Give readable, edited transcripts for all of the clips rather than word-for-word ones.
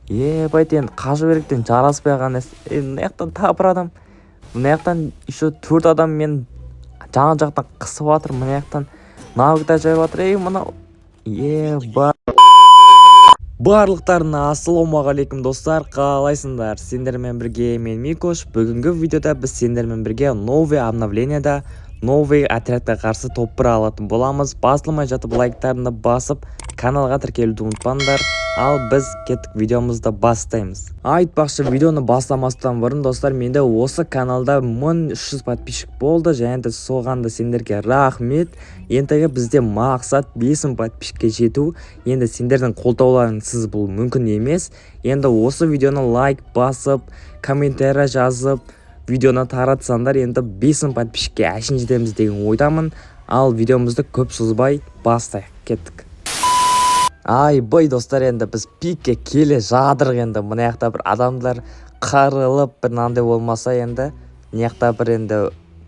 Ебать, енді қашу керек, жараспай қалған. Ей, мына жақтан тағы бір адам, мына жақтан еще төрт адам мен жан жақтан қысып жатыр. Мына жақтан навык та жайып жатыр. Ей, мынау, еба. Барлықтарына ассалаумағалейкум, достар! Қалайсыңдар? Сендермен бірге мен, Микош. Бүгінгі видеода біз сендермен бірге новый обновлениеда новый отрядқа қарсы топ 1 алатын боламыз. Басылмай жатып, лайктарыңды басып, каналға тіркелуді ұмытпаңдар. Ал біз кеттік, видеомызды бастаймыз. Айтпақшы, видеоны бастамастан бұрын, достар, менде осы каналда 1300 подписчик болды және де соған да сендерге рахмет. Ендігі бізде мақсат — 5000 подписчикке жету. Енді сендердің қолдауларыңсыз бұл мүмкін емес. Енді осы видеоны лайк басып, комментарий жазып, видеоны таратсаңдар, енді 5000 подписчикке әшейін жетеміз деген ойдамын. Ал видеомызды көп созбай бастайық, кеттік. Айбай, достар, енді біз пикке келе жатырық. Енді мына жақта бір адамдар қырылып, бір мынандай болмаса, енді мына жақта бір енді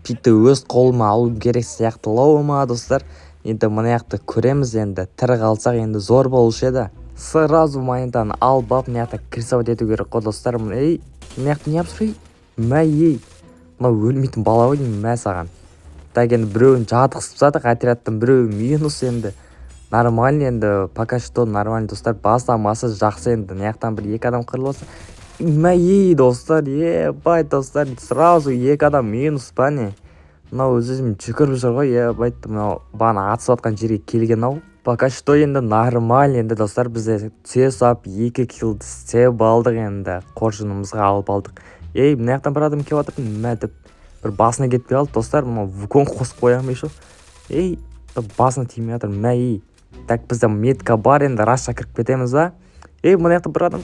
пикті өз қолыма алуым керек сияқтылау ма, достар? Енді мына жақты көреміз. Енді тірі қалсақ, енді зор болушы еді. Сразу монетаны алып алып, мына жақта прессовать ету керек қой, достар. Ей, мына жақта не ей, мә, ей, мынау өлмейтін бала ғой деймін. Мә саған! Так, енді біреуін жатқызып тастадық, отрядтың біреуі минус. Енді нормально, енді пока что нормально, достар, бастамасы жақсы. Енді мына жақтан бір екі адам қырылып алса. Мә, ей, достар, ебать, достар, сразу екі адам минус па, не? Мынау өз өзімен жүгіріп жүр ғой, ебать. Мынау бағана атысып жатқан жерге келген ау. Пока что енді нормально. Енді, достар, бізде түсе сап екі киллді істеп алдық, енді қоржынымызға алып алдық. Ей, мына жақтан бір адам келіп жатыр. Мә деп бір басына кетпей қалды, достар. Мынау Вуконг қосып қоямын еще. Ей, басына тимей жатыр. Мә, ей. Так, бізде метка бар, енді рашқа кіріп кетеміз ба? Ей, мына жақта бір адам.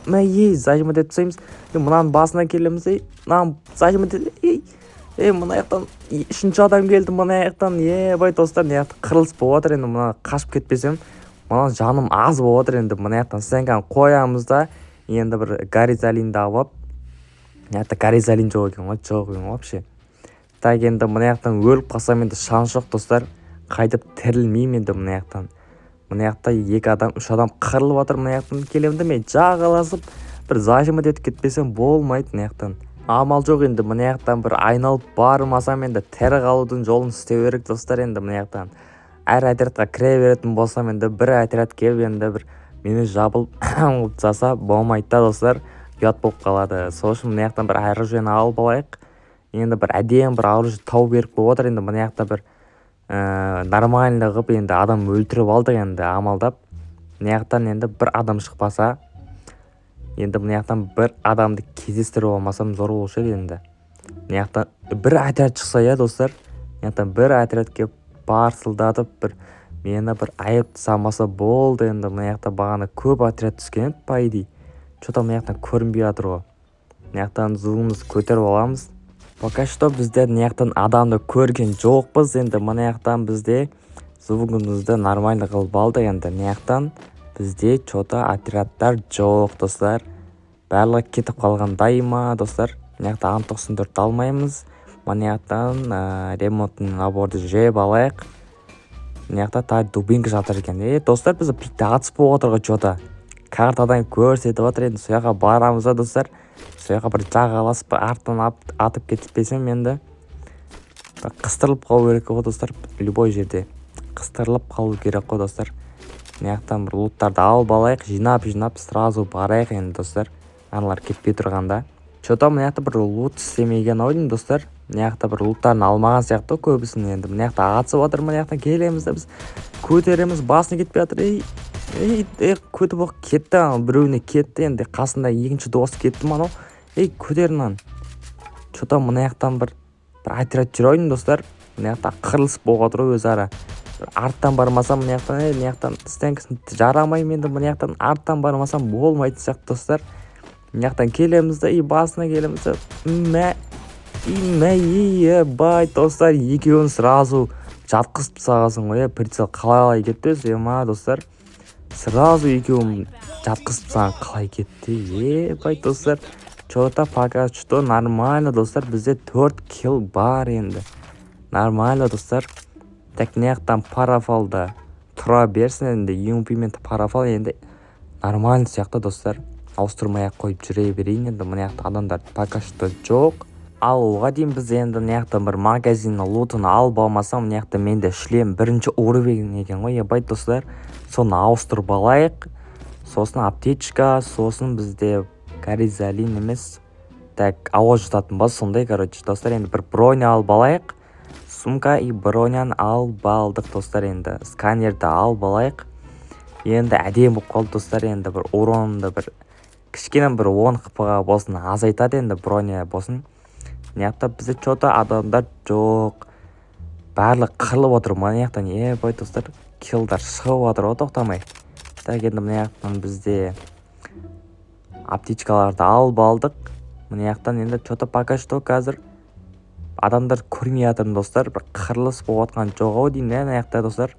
Мә, ей, зажимать етіп тастаймыз. Ей, мынаның басына келеміз. Ей, мынаны зажимать. Ей, ей, мына жақтан үшінші адам келді мына жақтан. Ебай, достар, мына жақта қырылыс болып жатыр. Енді мына қашып кетпесем, мына жаным аз болып жатыр. Енді мына жақтан стенканы қоямыз да, енді бір горизалинді алып алып. Мына жақта горизалин жоқ екен ғой, жоқ екен ғой вообще. Так, енді мына жақтан өліп қалсам, енді шанс жоқ, достар, қайтып тірілмеймін. Енді мына жақтан, мына жақта екі адам, үш адам қырылып жатыр. Мына жақтан келемін де, мен жағаласып бір зажимать етіп кетпесем болмайды. Мына жақтан амал жоқ. Енді мына жақтан бір айналып бармасам, енді тірі қалудың жолын істеу керек, достар. Енді мына жақтан әр отрядқа кіре беретін болсам, енді бір отряд келіп, енді бір мені жабылып тастаса, болмайды да, достар, ұят болып қалады. Сол үшін мына жақтан бір оружиені алып алайық. Енді бір әдемі бір оружие табу керек болып отыр. Енді мына жақта бір нормально қылып енді адам өлтіріп алдық. Енді амалдап мына жақтан енді бір адам шықпаса, енді мына жақтан бір адамды кездестіріп алмасам, зор болушы еді. Енді мына жақтан бір отряд шықса, иә, достар, мына жақтан бір отряд келіп, барсылдатып бір мені бір айып салмаса болды. Енді мына жақта бағана көп отряд түскен еді, по идее. Че то мына жақтан көрінбей жатыр ғой. Мына жақтан звугымызды көтеріп аламыз. Пока что біздер мына жақтан адамды көрген жоқпыз. Енді мына жақтан бізде звугымызды нормально қылып алдық. Енді мына жақтан бізде че то отрядтар жоқ, достар, барлығы кетіп қалғандай ма, достар? Мына жақта Ан 94-ті алмаймыз. Мына жақтан ремонтный наборды жеп алайық. Мына жақта тағы дубинка жатыр екен. Е, достар, бізде пикте атыс болып жатыр ғой, че то картадан көрсетіп жатыр. Енді сол жаққа барамыз да, достар, сол жаққа бір жағаласып, арттан атып кетпесем, енді бір қыстырылып қалу керек қой, достар, любой жерде қыстырылып қалу керек қой, достар. Мына жақтан бір луттарды алып алайық, жинап жинап сразу барайық. Енді, достар, аналар кетпей тұрғанда. Че то мына жақта бір лут істемеген ау деймін, достар. Мына жақта бір луттарын алмаған сияқты ғой көбісін. Енді мына жақта атысып жатыр. Мына жақтан келеміз да, біз көтереміз, басына кетпей жатыр. Ей, ей, ей, көті боқ кетті анау, біреуіне кетті. Енді қасында екінші дос кетті ма анау? Ей, көтер мынаны. Че то мына жақтан бір отряд жүр ау деймін, достар. Мына жақта қырылыс болып жатыр ғой өзара. Бір арттан бармасам, мына жақтан, ей, мына жақтан стенкасын жарамаймын. Енді мына жақтан арттан бармасам, болмайтын сияқты, достар. Мына жақтан келеміз да, и басына келеміз да. Мә, и мә, ебать, достар, екеуін сразу жатқызып тастағансың ғой, иә. Прицел қалай кетті өзі, ема, достар? Сразу екеуін жатқызып тастаған қалай кетті? Ебать, достар, че то пока что нормально, достар, бізде төрт килл бар. Енді нормально, достар. Так, мына жақтан парафалда тұра берсін. Енді юмп мен парафал енді нормально сияқты, достар. Ауыстырмай ақ қойып жүре берейін. Енді мына жақта адамдар пока что жоқ. Ал оға дейін біз енді мына жақтан бір магазиннің лутын алып алмасам, мына жақта менде шлем бірінші уровень екен ғой, ебать, достар. Соны ауыстырып алайық. Сосын аптечка, сосын бізде коризалин емес, так, ауа жұтатын ба, сондай, короче, достар. Енді бір броня алып алайық. Сумка и броняны алып алдық, достар. Енді сканерді алып алайық. Енді әдемі болып қалды, достар. Енді бір уронды бір кішкене бір 10 хпға болсын азайтады енді броня болсын. Мына жақта бізде че-то адамдар жоқ, барлығы қырылып отыр мына жақтан. Ебать, достар, киллдар шығып жатыр ғой тоқтамай. Так, енді мына жақтан бізде аптечкаларды алып алдық. Мына жақтан енді че-то пока что қазір адамдар көрмей жатырмын, достар. Бір қырылыс болып жатқан жоқ ау деймін, иә, мына жақта, достар.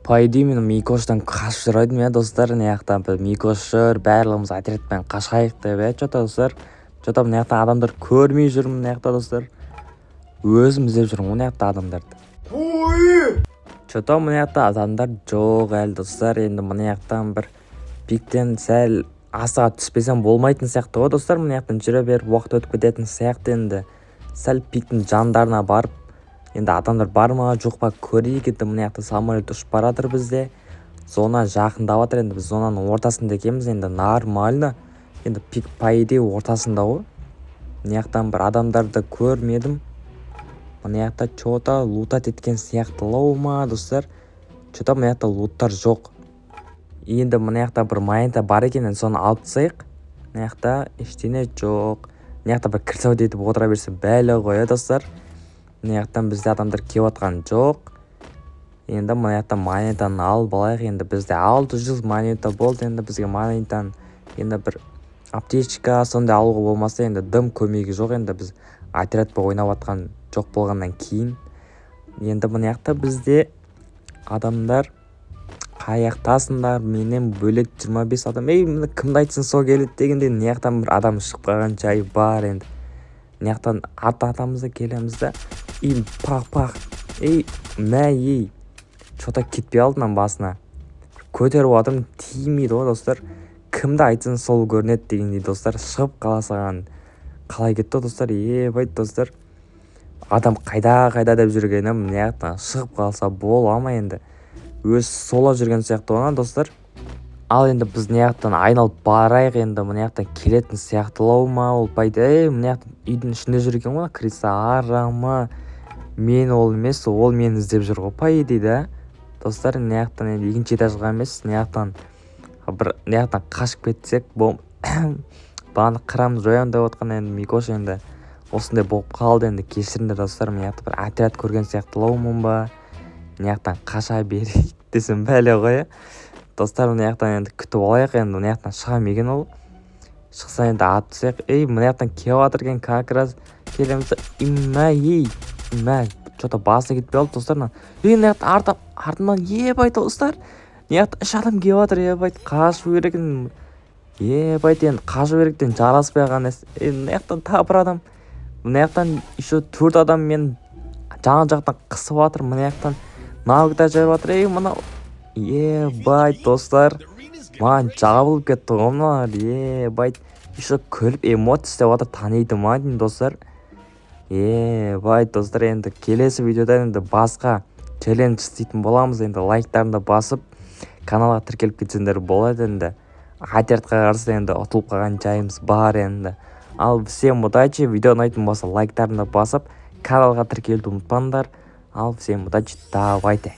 По идее, мен Микоштан қашып жүр едім, иә, достар. Мына жақта бір Микош жүр, барлығымыз отрядпен қашайық деп, иә. Че-то, достар, че-то мына жақта адамдар көрмей жүрмін. Мына жақта, достар, өзім іздеп жүрмін ғой мына жақта адамдарды. Че-то мына жақта адамдар жоқ әлі, достар. Енді мына жақтан бір пиктен сәл асыға түспесем болмайтын сияқты ғой, достар. Мына жақтан жүре беріп, уақыт өтіп кететін сияқты. Енді сәл пиктің жандарына барып, енді адамдар бар ма, жоқ па, көрейік. Енді мына жақта самолет ұшып бара жатыр, бізде зона жақындап жатыр. Енді біз зонаның ортасында екенбіз. Енді нормально, енді пик, по идее, ортасында ғой. Мына жақтан бір адамдарды көрмедім. Мына жақта че-то лутать еткен сияқтылау ма, достар? Че-то мына жақта луттар жоқ. Енді мына жақта бір монета бар екен, енді соны алып тастайық. Мына жақта ештеңе жоқ. Мына жақта бір крысовать етіп отыра берсе, бәле ғой, иә, достар. Мына жақтан бізде адамдар келіп жатқан жоқ. Енді мына жақтан монетаны алып алайық. Енді бізде 600 монета болды. Енді бізге монетаны енді бір аптечка сондай алуға болмаса, енді дым көмегі жоқ. Енді біз отрядпен ойнап жатқан жоқ болғаннан кейін. Енді мына жақта бізде адамдар қаяқтасыңдар? Менен бөлек 25 адам. Ей, міне, кімді айтсын, сол келеді дегенде, мына жақтан бір адам шығып қалған жайы бар. Енді мына жақтан ат атамыз да, келеміз да, и пах, пах, ей, мә, ей, че-то кетпей қалды мынаның басына. Көтеріп жатырмын, тимейді ғой, достар. Кімді айтсын, сол көрінеді дегендей, достар, шығып қала салған. Қалай кетті, достар? Ебать, достар, адам қайда, қайда деп жүргенім, мына жақтан шығып қалса бола ма? Енді өзі солап жүрген сияқты ғой, достар. Ал енді біз мына жақтан айналып барайық. Енді мына жақтан келетін сияқтылау ма ол, по идее? Мына жақта үйдің ішінде жүр екен ғой крыса арама. Мен ол емес, ол мені іздеп жүр ғой, по идее, да, достар. Мына жақтан енді екінші этажға емес, мына жақтан бір, мына жақтан қашып кетсек, бағана қырамыз, жоямын деп отқан. Енді Микош енді осындай болып қалды. Енді кешіріңдер, достар. Мына жақта бір отряд көрген сияқтылаумын ба? Мына жақтан қаша берейік десем, бәле ғой, иә, достар. Мына жақтан енді күтіп алайық. Енді мына жақтан шыға ма екен ол? Шықса, енді атып тастайық. Ей, мына жақтан келіп жатыр екен как раз. Келеміз. Мә, ей, мә, че-то басы кетпей қалды, достар, мына. Ей, мына жақта арты, артымнан, ебать, достар, мына жақта үш адам келіп жатыр. Ебать, қашу керек. Ебать, енді қашу керектен жараспай қалған. Ей, мына жақтан тағы бір адам, мына жақтан еще төрт адам мені жан жақтан қысып жатыр. Мына жақтан навыкта жайып жатыр. Ей, мынау, ебать, достар, маған жабылып кетті ғой мыналар. Ебать, еще күліп эмоция істеп жатыр, таниды ма деймін, достар. Ебать, достар, енді келесі видеода енді басқа челлендж істейтін боламыз. Енді лайктарыңды басып, каналға тіркеліп кетсеңдер болады. Енді отрядқа қарсы енді ұтылып қалған жайымыз бар енді. Ал всем удачи! Видео ұнайтын болса, лайктарыңды басып, каналға тіркелуді ұмытпаңдар. Ал всем удачи, давайте!